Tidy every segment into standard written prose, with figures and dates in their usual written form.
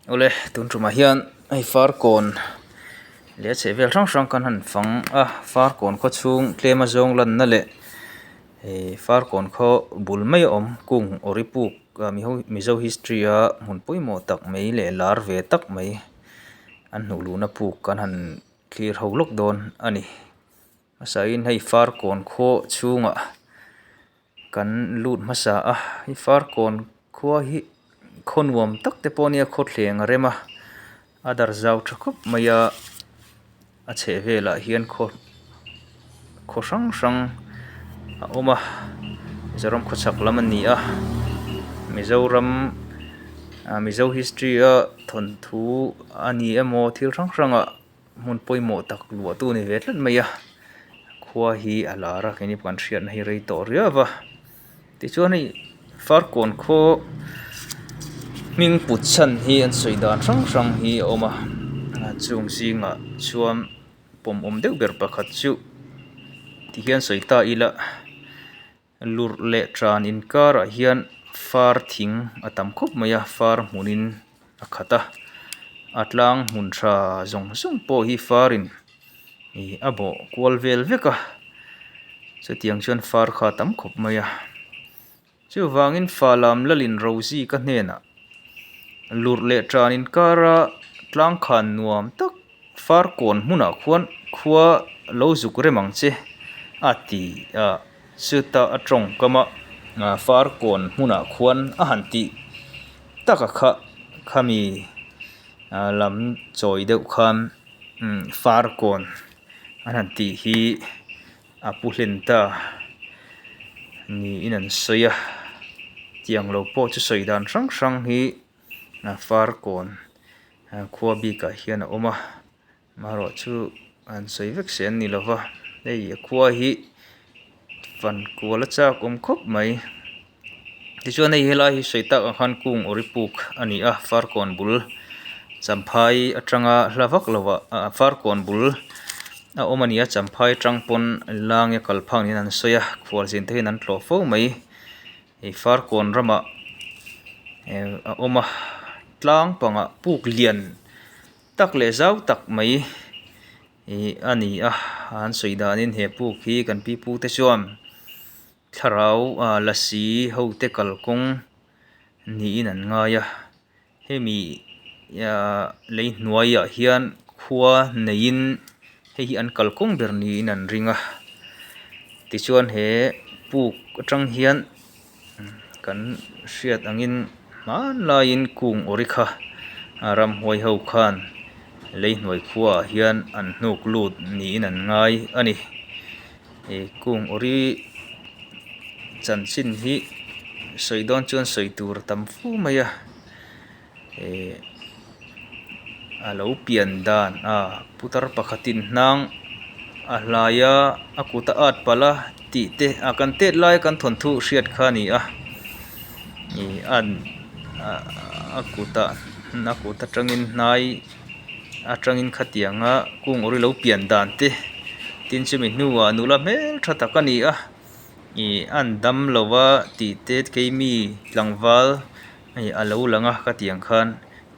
Awle tun tumah hian hei farkawn leh a chhehvel hrang hrang kan han fang a farkawn khaw chhung tlem a zawng lanna leh ihh farkawn khaw bul mai a awm kung awri puk ah mizo history a hmun pawimawh tak mai leh lar ve tak mai an hnuh luhna puk kan han thlir ho lawk dawn a ni hmasain hei farkawn khaw chhungah. Kan lut hmasa a hei farkawn khua hi khaw nuam tak te pawh a nia khawthleng a rem a a dar zau tha khawp mai a a chheh velah hian khaw khaw hrang hrang a awm a Mizoram khawchhak lam a ni a Mizoram ah Mizo history a thawnthu a ni emaw thil hrang hrang ah. Hmun pawimawh tak luahtu a ni ve tlat mai a khua hi a lar a keini pawh kan hriatna hi rei tawh riau a tichuan hei farkawn khaw hming put chhan hi an sawi dan hrang hrang hi a awm a chung zingah chuan pawm awm deuh ber pakhat chu tihian sawi ta ila. Lurh leh tan inkarah hian far thing a tam khawp mai a far hmunin a khat a a tlang hmun tha zawng zawng pawh hi farin ih a bawh kual vel vek a chutiang chuan far kha a tam khawp mai a chuvangin fa lam lalin rozi ka hnenah lurh leh tan inkara tlang khan nuam tak. Farkawn hmunah khuan khua lo zuk rem ang che a ti a, chuta a tawngkam a Farkawn hmunah khuan a han tih tak a kha khami lam chawi deuh khan Farkawn an han tih hi a pu hlen ta niin an sawi a, tiang lo pawh chu sawi dan hrang hrang hi Farkawn. Khua bikah hian a awm a marawh chu an sawi vek se an ni lo va hei a khua hi fan kual a chak awm khawp mai tichuan hei helai hi sawi tak ang khan kung awri puk a ni a farkawn bul champhai atanga hla vak lo ah ah farkawn bul a awm a ni a champhai atang pawn lange kal phak niin an sawi a khualzin te hian an tlawh fo mai. Hei farkawn ramah a awm a tlang pangah puk lian tak leh zau tak mai ih a ni a an sawi danin he puk hi kan pi pu te chuan thlarau ah lasi ho te kalkawng niin an ngai a hemi ah lei hnuaiah hian khua neiin hei hi an kalkawng ber niin an ring a tichuan he puk atang hian kan hriat angin hmanlaiin kung awri kha ramhuai ho khan lei hnuai khuaah hian an hnuk lut niin an ngai a ni ih kung awri chanchin hi sawi dawn chuan sawi tur a tam fu mai a ih a lo pian dan a putar pakhatin hnang a hlai a a kut a at palh a tih te a kan tet lai kan thawnthu hriat kha a ni a ih an a kutah a kut atangin hnai atangin khatianga kung awri lo pian dan te tin chumi hnuah nula hmel tha tak a ni a ih an dam lo a tih te keimi tlangval hei a lo lang a khatiang khan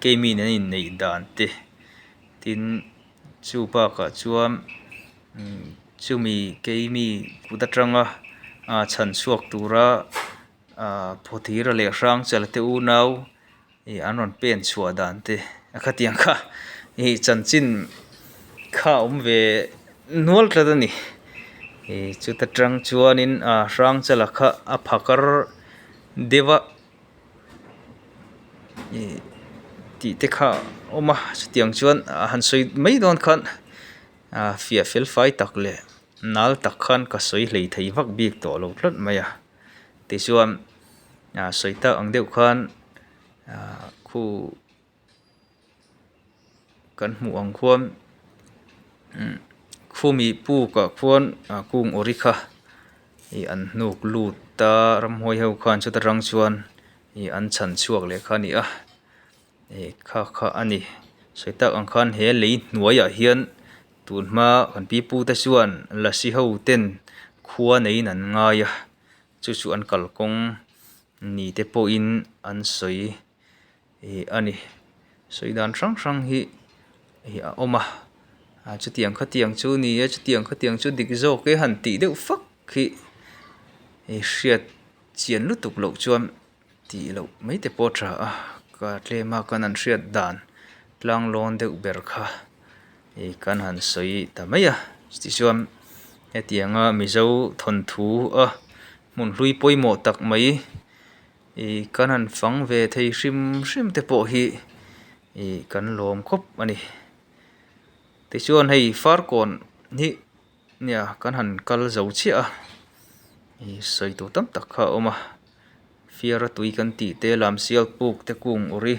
keimi nen an inneih dan te tin chu bakah chuan chumi keimi kut atanga ah chhan chhuak tura ah phawthira leh hrangchala te unau ih an rawn pen chhuah dan te a khatiang kha ih chanchin kha a awm ve nual tlat a ni ih chuta tang chuanin ah hrangchala kha a phakar deuh a ih tih te kha a awm a chutiang chuan a han sawi mai dawn khan ah fiah fel fai tak leh nal tak khan ka sawi hlei thei vak bik tawh lo tlat mai a tichuan ah sawi tak ang deuh khan ah khu kan hmuh ang khuan khumi pukah khuan ah kung awri kha ih an hnuk lut a ramhuai ho khan chuta tang chuan ih an chhan chhuak leh kha a ni a ih kha kha a ni sawi tak ang khan he lei hnuaiah hian tun hma kan pi pu te chuan lasi ho ten khua neiin an ngai a chu chu an kalkawng ni te pawhin an sawi. Ih a ni. Sawi dan hrang hrang hi ih a awm a ah chutiang khatiang chu ni e chutiang khatiang chu dik zawk e han tih deuh fak hi ih hriat chian lutuk loh chuan tih loh mai te pawh a tha a ka tlem a kan han hriat dan tlang lawn deuh ber kha ih kan han sawi ta mai a tichuan hetianga mizo thawnthu a hmun hlui pawimawh tak mai. Ih kan han fang ve thei hrim hrim te pawh hi ih kan lawm khawp a ni tichuan hei farkawn hi nia kan han kal zo chiah a ih sawi tur tam tak kha a awm a fiara tui kan tih te lam sial puk te kung uri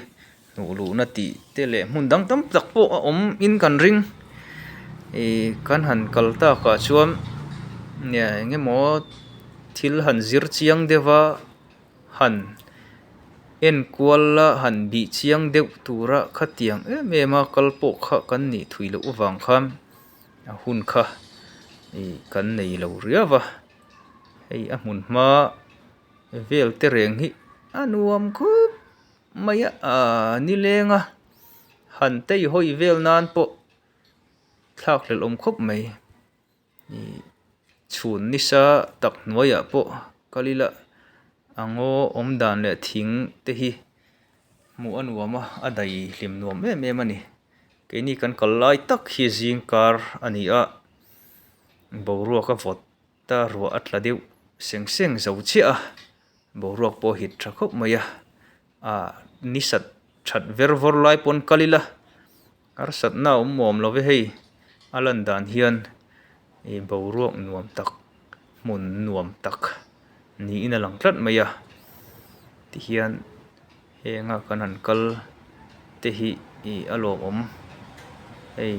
hnuh luhna tih te leh hmun dang tam tak pawh a awm in kan ring ih kan han kal takah chuan nia eng emaw thil han zir chiang deuh a. Han enkual la han bih chiang deuh tura khatiang em em a kal pawh kha kan nih thui loh avang khan a hun kha ih kan nei lo riau va hei a hmun hma vel te reng hi a nuam khup mai a ahh nileng a han teihawi vel nan pawh thlak hlelh awm khawp mai. Ih chhun nisa tak hnuaiah pawh kal ila a ngaw awm dan leh thing te hi hmuh a nuam a a daih hlim nuam em em a ni keini kan kal lai tak hi zing kar a ni a boruak a vawt ta ruah a tla deuh seng seng zo chiah a boruak pawh a hit tha khawp mai a ah ni sat that ver vawr lai pawn kal ila. Harsatna a awm awm lo ve hei a lan dan hian ih boruak nuam tak hmun nuam tak niin a lang tlat mai a tihian henga kan han kal te hi ih a lawmawm hei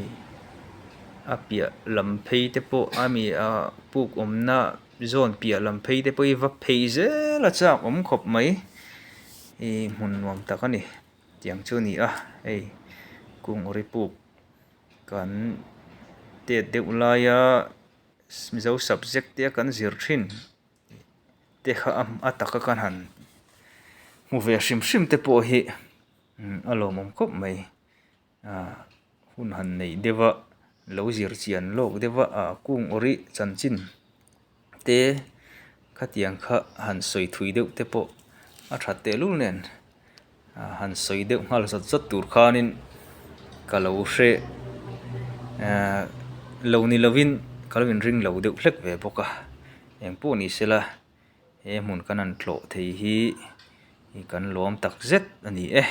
a piah lam phei te pawh a mi ah puk awmna zawn piah lam phei te pawh hi va phei zel a chak awm khawp mai ih hmun nuam tak a ni. Tiang chu a ni a hei kung uri puk kan tet deuh laia mizo subject te a kan zir thin te kha a taka kan han hmu ve hrim hrim te pawh hi a lawmawm khawp mai ah hun han neih deuh a lo zir chian lawk deuh a ah kung uri chanchin te khatiang kha han sawi thui deuh te pawh a that tehlul nen. Han sawi deuh nghal zawt zawt tur khanin ka lo hre ehh lo ni lovin ka lo inring lo deuh hlek ve bawk a engpawh ni sela he hmun kan han tlawh thei hi kan lawm tak zet a ni e.